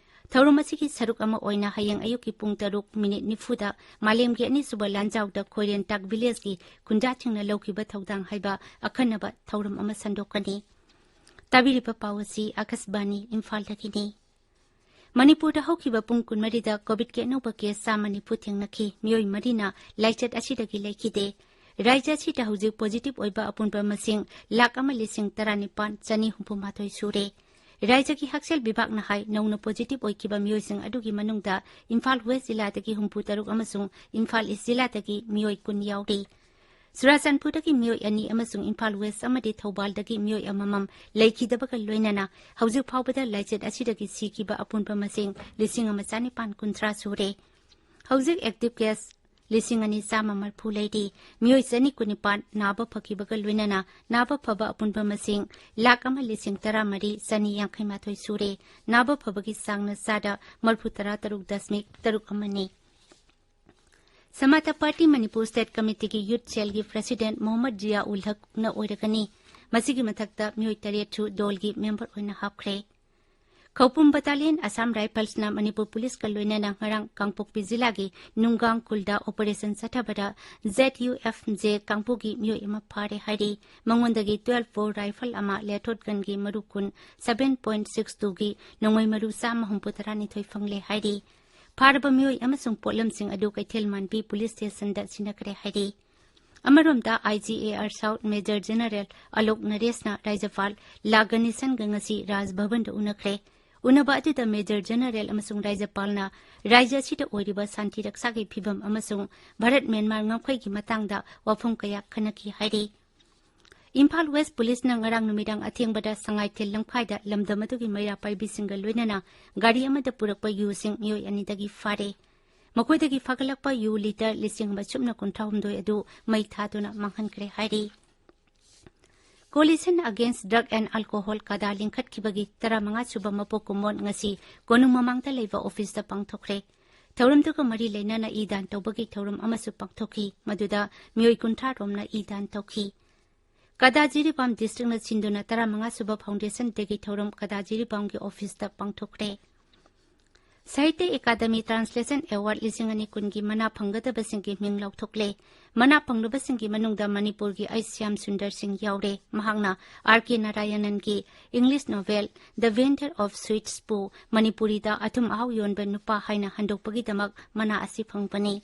ꯊꯧꯔꯝ ꯑꯁꯤꯒꯤ ꯁꯔꯨꯛ ꯑꯃ ꯑꯣꯏꯅ ꯍꯌꯦꯡ ꯑꯌꯨꯛꯀꯤ ꯄꯨꯡ ꯇꯔꯨꯛ ꯃꯤꯅꯤꯠ ꯅꯤꯐꯨꯗ ꯃꯥꯂꯦꯝꯒꯤ ꯑꯅꯤꯁꯨꯕ ꯂꯥꯟꯖꯥꯎꯗ ꯈꯣꯏꯔꯦꯟ ꯇꯥꯛ ꯚꯤꯂꯦꯖꯀꯤ ꯈꯨꯟꯖꯥꯁꯤꯡꯅ ꯂꯧꯈꯤꯕ ꯊꯧꯗꯥꯡ ꯍꯥꯏꯕ ꯑꯈꯟꯅꯕ ꯊꯧꯔꯝ ꯑꯃ ꯁꯟꯗꯣꯛꯀꯅꯤ꯫ ꯇꯥꯕꯤꯔꯤꯕ ꯄꯥꯎ ꯑꯁꯤ ꯑꯥꯀꯥꯁꯕꯥꯅꯤ ꯏꯝꯐꯥꯜꯗꯒꯤꯅꯤ꯫ ꯃꯅꯤꯄꯨꯔꯗ ꯍꯧꯈꯤꯕ ꯄꯨꯡ ꯀꯨꯟꯃꯔꯤꯗ ꯀꯣꯚꯤꯗꯀꯤ ꯑꯅꯧꯕ ꯀꯦꯁ ꯆꯥꯝꯃ ꯅꯤꯐꯨ ꯊꯦꯡꯅꯈꯤ꯫ ꯃꯤꯑꯣꯏ ꯃꯔꯤꯅ ꯂꯥꯏꯆꯠ ꯑꯁꯤꯗꯒꯤ ꯂꯩꯈꯤꯗꯦ꯫ ꯔꯥꯖ꯭ꯌ ꯑꯁꯤꯗ ꯍꯧꯖꯤꯛ ꯄꯣꯖꯤꯇꯤꯚ ꯑꯣꯏꯕ ꯑꯄꯨꯟꯕ ꯃꯁꯤꯡ ꯂꯥꯈ ꯑꯃ ꯂꯤꯁꯤꯡ ꯇꯔꯥꯅꯤꯄꯥꯟ ꯆꯅꯤ ꯍꯨꯝꯐꯨ ꯃꯥꯊꯣꯏ ꯁꯨꯔꯦ꯫ ꯔꯥꯖ꯭ꯌꯒꯤ ꯍꯛꯁꯦꯜ ꯕꯤꯚꯥꯒꯅ ꯍꯥꯏ, ꯅꯧꯅ ꯄꯣꯖꯤꯇꯤꯚ ꯑꯣꯏꯈꯤꯕ ꯃꯤꯑꯣꯏꯁꯤꯡ ꯑꯗꯨꯒꯤ ꯃꯅꯨꯡꯗ ꯏꯝꯐꯥꯜ ꯋꯦꯁ ꯖꯤꯂꯥꯗꯒꯤ ꯍꯨꯝꯐꯨ ꯇꯔꯨꯛ ꯑꯃꯁꯨꯡ ꯏꯝꯐꯥꯜ ꯏꯁ ꯖꯤꯂꯥꯗꯒꯤ ꯃꯤꯑꯣꯏ ꯀꯨꯟ ꯌꯥꯎꯔꯤ꯫ ꯆꯨꯔꯥꯆꯥꯟꯄꯨꯔꯗꯒꯤ ꯃꯤꯑꯣꯏ ꯑꯅꯤ ꯑꯃꯁꯨꯡ ꯏꯝꯐꯥꯜ ꯋꯦꯁ ꯑꯃꯗꯤ ꯊꯧꯕꯥꯜꯗꯒꯤ ꯃꯤꯑꯣꯏ ꯑꯃꯃꯝ ꯂꯩꯈꯤꯗꯕꯒ ꯂꯣꯏꯅꯅ ꯍꯧꯖꯤꯛ ꯐꯥꯎꯕꯗ ꯂꯥꯏꯆꯠ ꯑꯁꯤꯗꯒꯤ ꯁꯤꯈꯤꯕ ꯑꯄꯨꯟꯕ ꯃꯁꯤꯡ ꯂꯤꯁꯤꯡ ꯑꯃ ꯆꯥꯅꯤꯄꯥꯟ ꯀꯨꯟꯊ꯭ꯔꯥ ꯁꯨꯔꯦ꯫ ꯍꯧꯖꯤꯛ ꯑꯦꯛꯇꯤꯚ ꯀꯦꯁ ꯂꯤꯁꯤꯡ ꯑꯅꯤ ꯆꯥꯝꯃ ꯃꯔꯤꯐꯨ ꯂꯩꯔꯤ꯫ ꯃꯤꯑꯣꯏ ꯆꯅꯤ ꯀꯨꯟꯅꯤꯄꯥꯟ ꯅꯥꯕ ꯐꯈꯤꯕꯒ ꯂꯣꯏꯅꯅ ꯅꯥꯕ ꯐꯕ ꯑꯄꯨꯟꯕ ꯃꯁꯤꯡ ꯂꯥꯈ ꯑꯃ ꯂꯤꯁꯤꯡ ꯇꯔꯥꯃꯔꯤ ꯆꯅꯤ ꯌꯥꯡꯈꯩ ꯃꯥꯊꯣꯏ ꯁꯨꯔꯦ꯫ ꯅꯥꯕ ꯐꯕꯒꯤ ꯆꯥꯡꯅ ꯆꯥꯗ ꯃꯔꯤꯐꯨ ꯇꯔꯥ ꯇꯔꯨꯛ ꯗꯁꯃꯤꯛ ꯇꯔꯨꯛ ꯑꯃꯅꯤ꯫ ꯁꯃꯥꯇꯥ ꯄꯥꯔꯇꯤ ꯃꯅꯤꯄꯨꯔ ꯁ꯭ꯇꯦꯠ ꯀꯃꯤꯇꯤꯒꯤ ꯌꯨꯠ ꯁꯦꯜꯒꯤ ꯄ꯭ꯔꯁꯤꯗꯦꯟꯠ ꯃꯣꯍꯝꯃꯗ ꯖꯤꯌꯥ ꯎꯜ ꯍꯛꯅ ꯑꯣꯏꯔꯒꯅꯤ꯫ ꯃꯁꯤꯒꯤ ꯃꯊꯛꯇ ꯃꯤꯑꯣꯏ ꯇꯔꯦꯠꯁꯨ ꯗꯣꯜꯒꯤ ꯃꯦꯝꯕꯔ ꯑꯣꯏꯅ ꯍꯥꯞꯈ꯭ꯔꯦ꯫ ꯈꯧꯄꯨꯝ ꯕꯠꯇꯥꯂꯤꯌꯟ ꯑꯁꯥꯝ ꯔꯥꯏꯐꯜꯁꯅ ꯃꯅꯤꯄꯨꯔ ꯄꯨꯂꯤꯁꯀ ꯂꯣꯏꯅꯅ ꯉꯔꯥꯡ ꯀꯥꯡꯄꯣꯛꯄꯤ ꯖꯤꯂꯥꯒꯤ ꯅꯨꯡꯒꯥꯡ ꯈꯨꯜꯗ ꯑꯣꯄꯔꯦꯁꯟ ꯆꯠꯊꯕꯗ ꯖꯦꯗ ꯌꯨ ꯑꯦꯐ ꯖꯦ ꯀꯥꯡꯕꯨꯒꯤ ꯃꯤꯑꯣꯏ ꯑꯃ ꯐꯥꯔꯦ ꯍꯥꯏꯔꯤ꯫ ꯃꯉꯣꯟꯗꯒꯤ ꯇꯨꯋꯦꯜꯐ ꯕꯣꯔ ꯔꯥꯏꯐꯜ ꯑꯃ, ꯂꯦꯊꯣꯠ ꯒꯟꯒꯤ ꯃꯔꯨ ꯀꯨꯟ, ꯁꯚꯦꯟ ꯄꯣꯏꯟꯠ ꯁꯤꯛꯁ ꯇꯨꯒꯤ ꯅꯣꯡꯃꯩ ꯃꯔꯨ ꯆꯥꯝꯃ ꯍꯨꯝꯐꯨ ꯇꯔꯥ ꯅꯤꯊꯣꯏ ꯐꯪꯂꯦ ꯍꯥꯏꯔꯤ꯫ ꯐꯥꯔꯕ ꯃꯤꯑꯣꯏ ꯑꯃꯁꯨꯡ ꯄꯣꯠꯂꯝꯁꯤꯡ ꯑꯗꯨ ꯀꯩꯊꯦꯜ ꯃꯥꯟꯕꯤ ꯄꯨꯂꯤꯁ ꯁ꯭ꯇꯦꯁꯟꯗ ꯁꯤꯟꯅꯈ꯭ꯔꯦ ꯍꯥꯏꯔꯤ꯫ ꯑꯃꯔꯣꯝꯗ, I G A R south major general Alok ꯅꯔꯦꯁꯅ ꯔꯥꯖ꯭ꯌꯄꯥꯜ ꯂꯥ ꯒꯅꯦꯁꯟꯒ ꯉꯁꯤ ꯔꯥꯖ ꯚꯕꯟꯗ ꯎꯅꯈ꯭ꯔꯦ꯫ ꯎꯅꯕ ꯑꯗꯨꯗ ꯃꯦꯖꯔ ꯖꯦꯅꯔꯦꯜ ꯑꯃꯁꯨꯡ ꯔꯥꯖ꯭ꯌꯄꯥꯜꯅ ꯔꯥꯖ꯭ꯌ ꯑꯁꯤꯗ ꯑꯣꯏꯔꯤꯕ ꯁꯥꯟꯇꯤ ꯔꯛꯁꯥꯒꯤ ꯐꯤꯚꯝ ꯑꯃꯁꯨꯡ ꯚꯥꯔꯠ ꯃ꯭ꯌꯥꯟꯃꯥꯔ ꯉꯝꯈꯩꯒꯤ ꯃꯇꯥꯡꯗ ꯋꯥꯐꯝ ꯀꯌꯥ ꯈꯟꯅꯈꯤ ꯍꯥꯏꯔꯤ꯫ ꯏꯝꯐꯥꯜ ꯋꯦꯁ ꯄꯨꯂꯤꯁꯅ ꯉꯔꯥꯡ ꯅꯨꯃꯤꯗꯥꯡ ꯑꯊꯦꯡꯕꯗ ꯁꯉꯥꯏꯊꯦꯜ ꯂꯝꯈꯥꯏꯗ ꯂꯝꯗꯝ ꯑꯗꯨꯒꯤ ꯃꯩꯔꯥ ꯄꯥꯏꯕꯤꯁꯤꯡꯒ ꯂꯣꯏꯅꯅ ꯒꯥꯔꯤ ꯑꯃꯗ ꯄꯨꯔꯛꯄ ꯌꯨꯁꯤꯡ ꯃꯤꯑꯣꯏ ꯑꯅꯤꯗꯒꯤ ꯐꯥꯔꯦ꯫ ꯃꯈꯣꯏꯗꯒꯤ ꯐꯥꯒꯠꯂꯛꯄ ꯌꯨ ꯂꯤꯇꯔ ꯂꯤꯁꯤꯡ ꯑꯃ ꯁꯨꯞꯅ ꯀꯨꯟꯊ꯭ꯔꯥ ꯍꯨꯝꯗꯣꯏ ꯑꯗꯨ ꯃꯩ ꯊꯥꯗꯨꯅ ꯃꯥꯡꯍꯟꯈ꯭ꯔꯦ ꯍꯥꯏꯔꯤ꯫ Coalition Against Drug and Alcohol, ꯀꯗꯥ ꯂꯤꯡꯈꯠꯈꯤꯕꯒꯤ ꯇꯔꯥꯃꯉꯥ ꯁꯨꯕ ꯃꯄꯣꯛ ꯀꯨꯝꯑꯣꯟ ꯉꯁꯤ ꯀꯣꯅꯨꯡ ꯃꯃꯥꯡꯗ ꯂꯩꯕ ꯑꯣꯐꯤꯁꯇ ꯄꯥꯡꯊꯣꯛꯈ꯭ꯔꯦ꯫ ꯊꯧꯔꯝꯗꯨꯒ ꯃꯔꯤ ꯂꯩꯅꯅ ꯏ ꯗꯥꯟ ꯇꯧꯕꯒꯤ ꯊꯧꯔꯝ ꯑꯃꯁꯨ ꯄꯥꯡꯊꯣꯛꯈꯤ, ꯃꯗꯨꯗ ꯃꯤꯑꯣꯏ ꯀꯨꯟꯊ꯭ꯔꯥ ꯔꯣꯝꯅ ꯏ ꯗꯥꯟ ꯇꯧꯈꯤ꯫ ꯀꯗꯥ ꯖꯤꯔꯤꯕꯥꯝ ꯗꯤꯁꯇ꯭ꯔꯤꯛꯅ ꯁꯤꯟꯗꯨꯅ ꯇꯔꯥꯃꯉꯥ ꯁꯨꯕ ꯐꯥꯎꯟꯗꯦꯁꯟ ꯗꯦꯒꯤ ꯊꯧꯔꯝ ꯀꯗꯥ ꯖꯤꯔꯤꯕꯥꯝꯒꯤ ꯑꯣꯐꯤꯁꯇ ꯄꯥꯡꯊꯣꯛꯈ꯭ꯔꯦ꯫ ꯁꯥꯍꯤꯇ꯭ꯌ ꯑꯦꯀꯥꯗꯃꯤ ꯇ꯭ꯔꯥꯟꯁꯂꯦꯁꯟ ꯑꯦꯋꯥꯔꯗ ꯂꯤꯁꯤꯡ ꯑꯅꯤ ꯀꯨꯟꯒꯤ ꯃꯅꯥ ꯐꯪꯒꯗꯕꯁꯤꯡꯒꯤ ꯃꯤꯡ ꯂꯥꯎꯊꯣꯛꯂꯦ꯫ ꯃꯅꯥ ꯐꯪꯂꯕꯁꯤꯡꯒꯤ ꯃꯅꯨꯡꯗ ꯃꯅꯤꯄꯨꯔꯒꯤ ꯑꯩꯆ ꯁ꯭ꯌꯥꯝ ꯁꯨꯟꯗꯔ ꯁꯤꯡ ꯌꯥꯎꯔꯦ꯫ ꯃꯍꯥꯛꯅ ꯑꯥꯔ ꯀꯦ ꯅꯥꯔꯥꯌꯅꯟꯒꯤ English novel The Vendor of Sweets ꯄꯨ ꯃꯅꯤꯄꯨꯔꯤꯗ ꯑꯊꯨꯝ ꯑꯍꯥꯎ ꯌꯣꯟꯕ ꯅꯨꯄꯥ ꯍꯥꯏꯅ ꯍꯟꯗꯣꯛꯄꯒꯤꯗꯃꯛ ꯃꯅꯥ ꯑꯁꯤ ꯐꯪꯕꯅꯤ꯫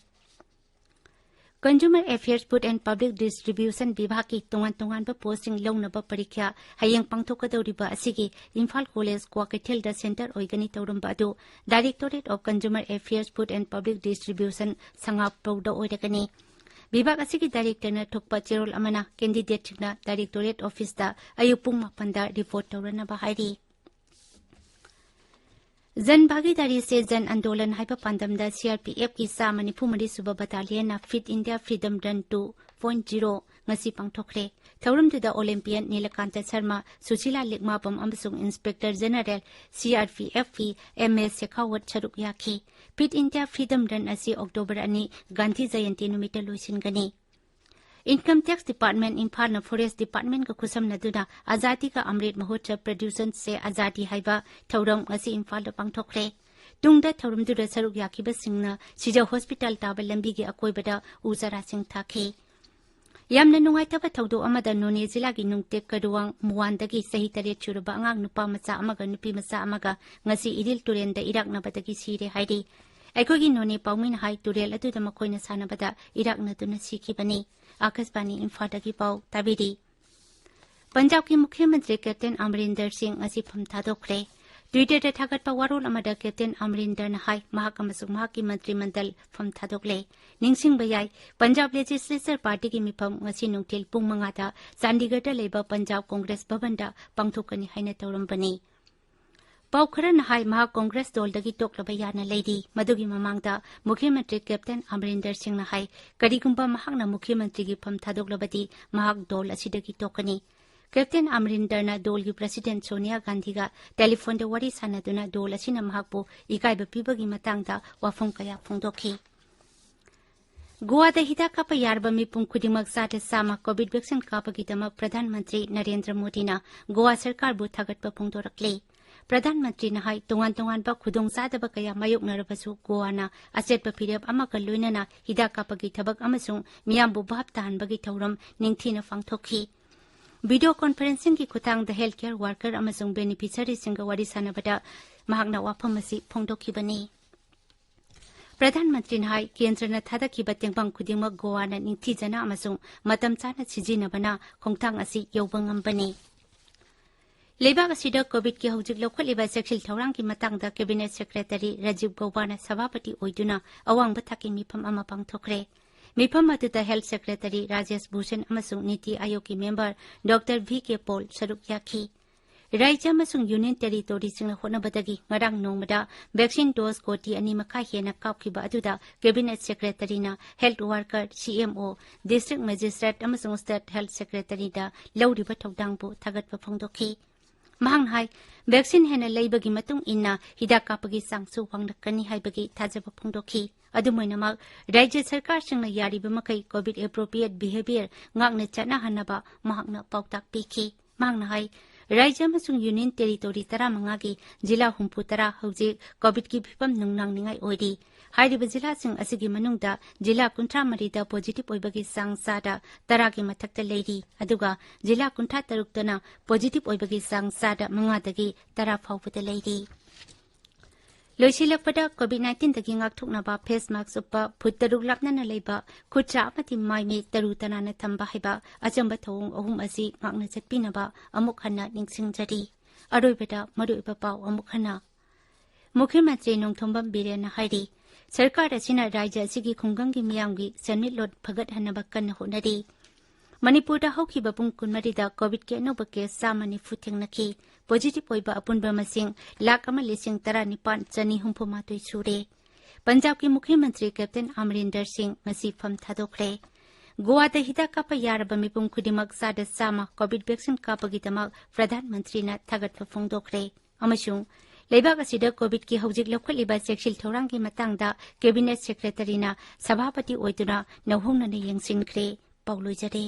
Consumer Affairs, Food and Public Distribution ꯕꯤꯚꯥꯒꯀꯤ ꯇꯣꯉꯥꯟ ꯇꯣꯉꯥꯟꯕ ꯄꯣꯁꯁꯤꯡ ꯂꯧꯅꯕ ꯄꯔꯤꯈ꯭ꯌꯥ ꯍꯌꯦꯡ ꯄꯥꯡꯊꯣꯛꯀꯗꯧꯔꯤꯕ ꯑꯁꯤꯒꯤ ꯏꯝꯐꯥꯜ ꯀꯣꯂꯦꯖ ꯀ꯭ꯋꯥꯀꯩꯊꯦꯜꯗ ꯁꯦꯟꯇꯔ ꯑꯣꯏꯒꯅꯤ ꯇꯧꯔꯝꯕ ꯑꯗꯨ Directorate of Consumer Affairs, Food and Public Distribution ꯁꯉꯥꯄ꯭ꯔꯧꯗ ꯑꯣꯏꯔꯒꯅꯤ꯫ ꯕꯤꯚꯥꯒ ꯑꯁꯤꯒꯤ ꯗꯥꯏꯔꯦꯛꯇꯔꯅ ꯊꯣꯛꯄ ꯆꯦꯔꯣꯜ ꯑꯃꯅ ꯀꯦꯟꯗꯤꯗꯦꯠꯁꯤꯡꯅ ꯗꯥꯏꯔꯦꯛꯇꯣꯔꯦꯠ ꯑꯣꯐꯤꯁꯇ ꯑꯌꯨꯛ ꯄꯨꯡ ꯃꯥꯄꯟꯗ ꯔꯤꯄꯣꯔꯠ ꯇꯧꯔꯅꯕ ꯍꯥꯏꯔꯤ꯫ ꯖꯟ ꯚꯥꯒꯤꯗꯥꯔꯤ ꯁꯦ ꯖꯟ ꯑꯟꯗꯣꯂꯟ ꯍꯥꯏꯕ ꯄꯥꯟꯗꯝꯗ ꯁꯤꯑꯥꯔꯄꯤꯑꯦꯐꯀꯤ ꯆꯥꯝꯃ ꯅꯤꯐꯨ ꯃꯔꯤ ꯁꯨꯕ ꯕꯇꯥꯂꯤꯌꯟꯅ fit India freedom run two point zero ꯉꯁꯤ ꯄꯥꯡꯊꯣꯛꯈ꯭ꯔꯦ꯫ ꯊꯧꯔꯝꯗꯨꯗ ꯑꯣꯂꯦꯝꯄꯤꯌꯟ ꯅꯤꯂꯀꯥꯟꯇ ꯁꯔꯃ, ꯁꯨꯁꯤꯂꯥ ꯂꯤꯛꯃꯥꯕꯝ ꯑꯃꯁꯨꯡ ꯏꯟꯁꯄꯦꯛꯇꯔ ꯖꯦꯅꯔꯦꯜ ꯁꯤꯑꯥꯔꯄꯤꯑꯦꯐꯀꯤ ꯑꯦꯝ ꯑꯦꯁ ꯁꯦꯈꯥꯋꯠ ꯁꯔꯨꯛ ꯌꯥꯈꯤ꯫ ꯐꯤꯠ ꯏꯟꯗꯤꯌꯥ ꯐ꯭ꯔꯤꯗꯝ ꯔꯟ ꯑꯁꯤ ꯑꯣꯛꯇꯣꯕꯔ ꯑꯅꯤ, ꯒꯥꯟꯙꯤ ꯖꯌꯟꯇꯤ ꯅꯨꯃꯤꯠꯇ ꯂꯣꯏꯁꯤꯟꯒꯅꯤ꯫ Income Tax Department ꯏꯝꯐꯥꯜꯅ Forest Departmentꯀ ꯈꯨꯠꯁꯝꯅꯗꯨꯅ ꯑꯖꯥꯗꯤ ꯀꯥ ꯑꯃ꯭ꯔꯤꯠ ꯃꯍꯣꯠꯁꯕ ꯄ꯭ꯔꯗ꯭ꯌꯨꯁꯟ ꯁꯦ ꯑꯖꯥꯗꯤ ꯍꯥꯏꯕ ꯊꯧꯔꯝ ꯉꯁꯤ ꯏꯝꯐꯥꯜꯗ ꯄꯥꯡꯊꯣꯛꯈ꯭ꯔꯦ꯫ ꯇꯨꯡꯗ ꯊꯧꯔꯝꯗꯨꯗ ꯁꯔꯨꯛ ꯌꯥꯈꯤꯕꯁꯤꯡꯅ ꯁꯤꯖ ꯍꯣꯁꯄꯤꯇꯥꯜ ꯇꯥꯕ ꯂꯝꯕꯤꯒꯤ ꯑꯀꯣꯏꯕꯗ ꯎ ꯆꯥꯔꯥꯁꯤꯡ ꯊꯥꯈꯤ꯫ ꯌꯥꯝꯅ ꯅꯨꯡꯉꯥꯏꯇꯕ ꯊꯧꯗꯣꯛ ꯑꯃꯗ ꯅꯣꯅꯦ ꯖꯤꯂꯥꯒꯤ ꯅꯨꯡꯇꯦꯛ ꯀꯔꯨꯋꯥꯡ ꯃꯨꯋꯥꯟꯗꯒꯤ ꯆꯍꯤ ꯇꯔꯦꯠ ꯁꯨꯔꯕ ꯑꯉꯥꯡ ꯅꯨꯄꯥ ꯃꯆꯥ ꯑꯃꯒ ꯅꯨꯄꯤ ꯃꯆꯥ ꯑꯃꯒ ꯉꯁꯤ ꯏꯔꯤꯜ ꯇꯨꯔꯦꯟꯗ ꯏꯔꯥꯛꯅꯕꯗꯒꯤ ꯁꯤꯔꯦ ꯍꯥꯏꯔꯤ꯫ ꯑꯩꯈꯣꯏꯒꯤ ꯅꯣꯅꯦ ꯄꯥꯎꯃꯤꯅ ꯍꯥꯏ, ꯇꯨꯔꯦꯜ ꯑꯗꯨꯗ ꯃꯈꯣꯏꯅ ꯁꯥꯟꯅꯕꯗ ꯏꯔꯥꯛꯅꯗꯨꯅ ꯁꯤꯈꯤꯕꯅꯤ꯫ ꯑꯥꯀꯥꯁꯕꯥꯅꯤ ꯏꯝꯐꯥꯜꯗꯒꯤ ꯄꯥꯎ ꯇꯥꯕꯤꯔꯤ꯫ ꯄꯟꯖꯥꯕꯀꯤ ꯃꯨꯈ꯭ꯌ ꯃꯟꯇ꯭ꯔꯤ ꯀꯦꯞꯇꯦꯟ ꯑꯃꯔꯤꯟꯗꯔ ꯁꯤꯡ ꯉꯁꯤ ꯐꯝ ꯊꯥꯗꯣꯛꯈ꯭ꯔꯦ꯫ Twitterꯗ ꯊꯥꯒꯠꯄ ꯋꯥꯔꯣꯜ ꯑꯃꯗ ꯀꯦꯞꯇꯦꯟ ꯑꯃꯔꯤꯟꯗꯔꯅ ꯍꯥꯏ, ꯃꯍꯥꯛ ꯑꯃꯁꯨꯡ ꯃꯍꯥꯛꯀꯤ ꯃꯟꯇ꯭ꯔꯤ ꯃꯟꯗꯜ ꯐꯝ ꯊꯥꯗꯣꯛꯂꯦ꯫ ꯅꯤꯡꯁꯤꯡꯕ ꯌꯥꯏ, ꯄꯟꯖꯥꯕ ꯂꯦꯖꯤꯁꯂꯦꯆꯔ ꯄꯥꯔꯇꯤꯒꯤ ꯃꯤꯐꯝ ꯉꯁꯤ ꯅꯨꯡꯊꯤꯜ ꯄꯨꯡ ꯃꯉꯥꯗ ꯆꯥꯟꯗꯤꯒꯔꯗ ꯂꯩꯕ ꯄꯟꯖꯥꯕ ꯀꯣꯡꯒ꯭ꯔꯦꯁ ꯚꯕꯟꯗ ꯄꯥꯡꯊꯣꯛꯀꯅꯤ ꯍꯥꯏꯅ ꯇꯧꯔꯝꯕꯅꯤ꯫ ꯄꯥꯎ ꯈꯔꯅ ꯍꯥꯏ, ꯃꯍꯥꯛ ꯀꯣꯡꯒ꯭ꯔꯦꯁ ꯗꯣꯜꯗꯒꯤ ꯇꯣꯛꯂꯕ ꯌꯥꯅ ꯂꯩꯔꯤ꯫ ꯃꯗꯨꯒꯤ ꯃꯃꯥꯡꯗ ꯃꯨꯈ꯭ꯌ ꯃꯟꯇ꯭ꯔꯤ ꯀꯦꯞꯇꯦꯟ ꯑꯃꯔꯤꯟꯗꯔ ꯁꯤꯡꯅ ꯍꯥꯏ, ꯀꯔꯤꯒꯨꯝꯕ ꯃꯍꯥꯛꯅ ꯃꯨꯈ꯭ꯌ ꯃꯟꯇ꯭ꯔꯤꯒꯤ ꯐꯝ ꯊꯥꯗꯣꯛꯂꯕꯗꯤ ꯃꯍꯥꯛ ꯗꯣꯜ ꯑꯁꯤꯗꯒꯤ ꯇꯣꯛꯀꯅꯤ꯫ ꯀꯦꯞꯇꯦꯟ ꯑꯃꯔꯤꯟꯗꯔꯅ ꯗꯣꯜꯒꯤ ꯄ꯭ꯔꯁꯤꯗꯦꯟꯠ ꯁꯣꯅꯤꯌꯥ ꯒꯥꯟꯙꯤꯒ ꯇꯦꯂꯤꯐꯣꯟꯗ ꯋꯥꯔꯤ ꯁꯥꯟꯅꯗꯨꯅ ꯗꯣꯜ ꯑꯁꯤꯅ ꯃꯍꯥꯛꯄꯨ ꯏꯀꯥꯏꯕ ꯄꯤꯕꯒꯤ ꯃꯇꯥꯡꯗ ꯋꯥꯐꯝ ꯀꯌꯥ ꯐꯣꯡꯗꯣꯛꯈꯤ꯫ ꯒꯣꯋꯥꯗ ꯍꯤꯗꯥꯛ ꯀꯥꯞꯄ ꯌꯥꯔꯕ ꯃꯤꯄꯨꯝ ꯈꯨꯗꯤꯡꯃꯛ ꯆꯥꯗ ꯆꯥꯝꯃ ꯀꯣꯚꯤꯗ ꯚꯦꯛꯁꯤꯟ ꯀꯥꯞꯄꯒꯤꯗꯃꯛ ꯄ꯭ꯔꯙꯥꯟ ꯃꯟꯇ꯭ꯔꯤ ꯅꯔꯦꯟꯗ꯭ꯔ ꯃꯣꯗꯤꯅ ꯒꯣꯋꯥ ꯁꯔꯀꯥꯔꯕꯨ ꯊꯥꯒꯠꯄ ꯐꯣꯡꯗꯣꯔꯛꯂꯦ꯫ ꯄ꯭ꯔꯙꯥꯟ ꯃꯟꯇ꯭ꯔꯤꯅ ꯍꯥꯏ, ꯇꯣꯉꯥꯟ ꯇꯣꯉꯥꯟꯕ ꯈꯨꯗꯣꯡꯆꯥꯗꯕ ꯀꯌꯥ ꯃꯥꯌꯣꯛꯅꯔꯕꯁꯨ ꯒꯣꯋꯥꯅ ꯑꯆꯦꯠꯄ ꯐꯤꯔꯦꯞ ꯑꯃꯒ ꯂꯣꯏꯅꯅ ꯍꯤꯗꯥꯛ ꯀꯥꯞꯄꯒꯤ ꯊꯕꯛ ꯑꯃꯁꯨꯡ ꯃꯤꯌꯥꯝꯕꯨ ꯚꯥꯞ ꯇꯥꯍꯟꯕꯒꯤ ꯊꯧꯔꯝ ꯅꯤꯡꯊꯤꯅ ꯄꯥꯡꯊꯣꯛꯈꯤ꯫ ꯚꯤꯗꯤꯑꯣ ꯀꯣꯟꯐꯔꯦꯟꯁꯤꯡꯒꯤ ꯈꯨꯠꯊꯥꯡꯗ ꯍꯦꯜꯊ ꯀꯦꯌꯔ ꯋꯥꯔꯀꯔ ꯑꯃꯁꯨꯡ ꯕꯦꯅꯤꯐꯤꯁꯔꯤꯁꯤꯡꯒ ꯋꯥꯔꯤ ꯁꯥꯟꯅꯕꯗ ꯃꯍꯥꯛꯅ ꯋꯥꯐꯝ ꯑꯁꯤ ꯐꯣꯡꯗꯣꯛꯈꯤꯕꯅꯤ꯫ ꯄ꯭ꯔꯙꯥꯟ ꯃꯟꯇ꯭ꯔꯤꯅ ꯍꯥꯏ, ꯀꯦꯟꯗ꯭ꯔꯅ ꯊꯥꯗꯈꯤꯕ ꯇꯦꯡꯕꯥꯡ ꯈꯨꯗꯤꯡꯃꯛ ꯒꯣꯋꯥꯅ ꯅꯤꯡꯊꯤꯖꯅ ꯑꯃꯁꯨꯡ ꯃꯇꯝ ꯆꯥꯅ ꯁꯤꯖꯤꯟꯅꯕꯅ ꯈꯣꯡꯊꯥꯡ ꯑꯁꯤ ꯌꯧꯕ ꯉꯝꯕꯅꯤ꯫ ꯂꯩꯕꯥꯛ ꯑꯁꯤꯗ ꯀꯣꯚꯤꯗꯀꯤ ꯍꯧꯖꯤꯛ ꯂꯧꯈꯠꯂꯤꯕ ꯆꯦꯛꯁꯤꯜ ꯊꯧꯔꯥꯡꯒꯤ ꯃꯇꯥꯡꯗ ꯀꯦꯕꯤꯅꯦꯠ ꯁꯦꯀ꯭ꯔꯦꯇꯔꯤ ꯔꯥꯖꯤꯕ ꯒꯧꯕꯥꯅ ꯁꯚꯥꯄꯇꯤ ꯑꯣꯏꯗꯨꯅ ꯑꯋꯥꯡꯕ ꯊꯥꯛꯀꯤ ꯃꯤꯐꯝ ꯑꯃ ꯄꯥꯡꯊꯣꯛꯈ꯭ꯔꯦ꯫ ꯃꯤꯐꯝ ꯑꯗꯨꯗ ꯍꯦꯜꯊ ꯁꯦꯀ꯭ꯔꯦꯇꯔꯤ ꯔꯥꯖꯦꯁ ꯚꯨꯁꯟ ꯑꯃꯁꯨꯡ ꯅꯤꯇꯤ ꯑꯥꯌꯣꯒꯀꯤ ꯃꯦꯝꯕꯔ ꯗꯣꯛꯇꯔ ꯚꯤ ꯀꯦ ꯄꯣꯜ ꯁꯔꯨꯛ ꯌꯥꯈꯤ꯫ ꯔꯥꯖ꯭ꯌ ꯑꯃꯁꯨꯡ ꯌꯨꯅꯤꯌꯟ ꯇꯦꯔꯤꯇꯣꯔꯤꯁꯤꯡꯅ ꯍꯣꯠꯅꯕꯗꯒꯤ ꯉꯔꯥꯡ ꯅꯣꯡꯃꯗ ꯚꯦꯛꯁꯤꯟ ꯗꯣꯁ ꯀꯣꯇꯤ ꯑꯅꯤ ꯃꯈꯥꯏ ꯍꯦꯟꯅ ꯀꯥꯞꯈꯤꯕ ꯑꯗꯨꯗ ꯀꯦꯕꯤꯅꯦꯠ ꯁꯦꯀ꯭ꯔꯦꯇꯔꯤꯅ ꯍꯦꯜꯊ ꯋꯥꯔꯀꯔ, ꯁꯤ ꯑꯦꯝ ꯑꯣ, ꯗꯤꯁꯇ꯭ꯔꯤꯛ ꯃꯦꯖꯤꯁꯇ꯭ꯔꯦꯠ ꯑꯃꯁꯨꯡ ꯁ꯭ꯇꯦꯠ ꯍꯦꯜꯊ ꯁꯦꯀ꯭ꯔꯦꯇꯔꯤꯗ ꯂꯧꯔꯤꯕ ꯊꯧꯗꯥꯡꯕꯨ ꯊꯥꯒꯠꯄ ꯐꯣꯡꯗꯣꯛꯈꯤ꯫ ꯃꯍꯥꯛꯅ ꯍꯥꯏ, ꯚꯦꯛꯁꯤꯟ ꯍꯦꯟꯅ ꯂꯩꯕꯒꯤ ꯃꯇꯨꯡ ꯏꯟꯅ ꯍꯤꯗꯥꯛ ꯀꯥꯞꯄꯒꯤ ꯆꯥꯡꯁꯨ ꯋꯥꯡꯂꯛꯀꯅꯤ ꯍꯥꯏꯕꯒꯤ ꯊꯥꯖꯕ ꯐꯣꯡꯗꯣꯛꯈꯤ꯫ ꯑꯗꯨꯝ ꯑꯣꯏꯅꯃꯛ, ꯔꯥꯖ꯭ꯌ ꯁꯔꯀꯥꯔꯁꯤꯡꯅ ꯌꯥꯔꯤꯕ ꯃꯈꯩ ꯀꯣꯚꯤꯗ ꯑꯦꯄ꯭ꯔꯣꯄ꯭ꯔꯤꯌꯦꯠ ꯕꯤꯍꯦꯕꯤꯌꯔ ꯉꯥꯛꯅ ꯆꯠꯅꯍꯟꯅꯕ ꯃꯍꯥꯛꯅ ꯄꯥꯎꯇꯥꯛ ꯄꯤꯈꯤ꯫ ꯃꯍꯥꯛꯅ ꯍꯥꯏ, ꯔꯥꯖ꯭ꯌ ꯑꯃꯁꯨꯡ ꯌꯨꯅꯤꯌꯟ ꯇꯦꯔꯤꯇꯣꯔꯤ ꯇꯔꯥꯃꯉꯥꯒꯤ ꯖꯤꯂꯥ ꯍꯨꯝꯐꯨꯇꯔꯥ ꯍꯧꯖꯤꯛ ꯀꯣꯚꯤꯗꯀꯤ ꯐꯤꯚꯝ ꯅꯨꯡꯅꯥꯡꯅꯤꯡꯉꯥꯏ ꯑꯣꯏꯔꯤ꯫ ꯍꯥꯏꯔꯤꯕ ꯖꯤꯂꯥꯁꯤꯡ ꯑꯁꯤꯒꯤ ꯃꯅꯨꯡꯗ ꯖꯤꯂꯥ ꯀꯨꯟꯊ꯭ꯔꯥ ꯃꯔꯤꯗ ꯄꯣꯖꯤꯇꯤꯚ ꯑꯣꯏꯕꯒꯤ ꯆꯥꯡ ꯆꯥꯗ ꯇꯔꯥꯒꯤ ꯃꯊꯛꯇ ꯂꯩꯔꯤ, ꯑꯗꯨꯒ ꯖꯤꯂꯥ ꯀꯨꯟꯊ꯭ꯔꯥ ꯇꯔꯨꯛꯇꯅ ꯄꯣꯖꯤꯇꯤꯚ ꯑꯣꯏꯕꯒꯤ ꯆꯥꯡ ꯆꯥꯗ ꯃꯉꯥꯗꯒꯤ ꯇꯔꯥ ꯐꯥꯎꯕꯗ ꯂꯩꯔꯤ꯫ ꯂꯣꯏꯁꯤꯜꯂꯛꯄꯗ, ꯀꯣꯚꯤꯗ ꯅꯥꯏꯟꯇꯤꯟꯗꯒꯤ ꯉꯥꯛꯊꯣꯛꯅꯕ ꯐꯦꯁ ꯃꯥꯛꯁ ꯎꯞꯄ, ꯐꯨꯠ ꯇꯔꯨꯛ ꯂꯥꯞꯅꯅ ꯂꯩꯕ, ꯈꯨꯠ ꯁꯥ ꯑꯃꯗꯤ ꯃꯥꯏ ꯃꯤꯠ ꯇꯔꯨ ꯇꯅꯥꯟꯅ ꯊꯝꯕ ꯍꯥꯏꯕ ꯑꯆꯝꯕ ꯊꯧꯑꯣꯡ ꯑꯍꯨꯝ ꯑꯁꯤ ꯉꯥꯛꯅ ꯆꯠꯄꯤꯅꯕ ꯑꯃꯨꯛ ꯍꯟꯅ ꯅꯤꯡꯁꯤꯡꯖꯔꯤ꯫ ꯑꯔꯣꯏꯕꯗ ꯃꯔꯨꯑꯣꯏꯕ ꯄꯥꯎ ꯑꯃꯨꯛ ꯍꯟꯅ꯫ ꯃꯨꯈ꯭ꯌ ꯃꯟꯇ꯭ꯔꯤ ꯅꯣꯡꯊꯣꯝꯕꯝ ꯕꯤꯔꯦꯟꯅ ꯍꯥꯏꯔꯤ, ꯁꯔꯀꯥꯔ ꯑꯁꯤꯅ ꯔꯥꯖ꯭ꯌ ꯑꯁꯤꯒꯤ ꯈꯨꯡꯒꯪꯒꯤ ꯃꯤꯌꯥꯝꯒꯤ ꯁꯦꯟꯃꯤꯠꯂꯣꯟ ꯐꯒꯠꯍꯟꯅꯕ ꯀꯟꯅ ꯍꯣꯠꯅꯔꯤ꯫ ꯃꯅꯤꯄꯨꯔꯗ ꯍꯧꯈꯤꯕ ꯄꯨꯡ ꯀꯨꯟꯃꯔꯤꯗ ꯀꯣꯚꯤꯗꯀꯤ ꯑꯅꯧꯕ ꯀꯦꯁ ꯆꯥꯝꯃ ꯅꯤꯐꯨ ꯊꯦꯡꯅꯈꯤ꯫ ꯄꯣꯖꯤꯇꯤꯚ ꯑꯣꯏꯕ ꯑꯄꯨꯟꯕ ꯃꯁꯤꯡ ꯂꯥꯈ ꯑꯃ ꯂꯤꯁꯤꯡ ꯇꯔꯥꯅꯤꯄꯥꯟ ꯆꯅꯤ ꯍꯨꯝꯐꯨ ꯃꯥꯊꯣꯏ ꯁꯨꯔꯦ꯫ ꯄꯟꯖꯥꯕꯀꯤ ꯃꯨꯈ꯭ꯌ ꯃꯟꯇ꯭ꯔꯤ ꯀꯦꯞꯇꯦꯟ ꯑꯃꯔꯤꯟꯗꯔ ꯁꯤꯡ ꯉꯁꯤ ꯐꯝ ꯊꯥꯗꯣꯛꯈ꯭ꯔꯦ꯫ ꯒꯣꯋꯥꯗ ꯍꯤꯗꯥꯛ ꯀꯥꯞꯄ ꯌꯥꯔꯕ ꯃꯤꯄꯨꯝ ꯈꯨꯗꯤꯡꯃꯛ ꯆꯥꯗ ꯆꯥꯝꯃ ꯀꯣꯚꯤꯗ ꯚꯦꯛꯁꯤꯟ ꯀꯥꯞꯄꯒꯤꯗꯃꯛ ꯄ꯭ꯔꯙꯥꯟ ꯃꯟꯇ꯭ꯔꯤꯅ ꯊꯥꯒꯠꯄ ꯐꯣꯡꯗꯣꯛꯈ꯭ꯔꯦ꯫ ꯑꯃꯁꯨꯡ ꯂꯩꯕꯥꯛ ꯑꯁꯤꯗ ꯀꯣꯚꯤꯗꯀꯤ ꯍꯧꯖꯤꯛ ꯂꯧꯈꯠꯂꯤꯕ ꯆꯦꯛꯁꯤꯜ ꯊꯧꯔꯥꯡꯒꯤ ꯃꯇꯥꯡꯗ ꯀꯦꯕꯤꯅꯦꯠ ꯁꯦꯀ꯭ꯔꯦꯇꯔꯤꯅ ꯁꯚꯥꯄꯇꯤ ꯑꯣꯏꯗꯨꯅ ꯅꯧꯍꯧꯅꯅ ꯌꯦꯡꯁꯤꯟꯈ꯭ꯔꯦ꯫ ꯄꯥꯎ ꯂꯣꯏꯖꯔꯦ꯫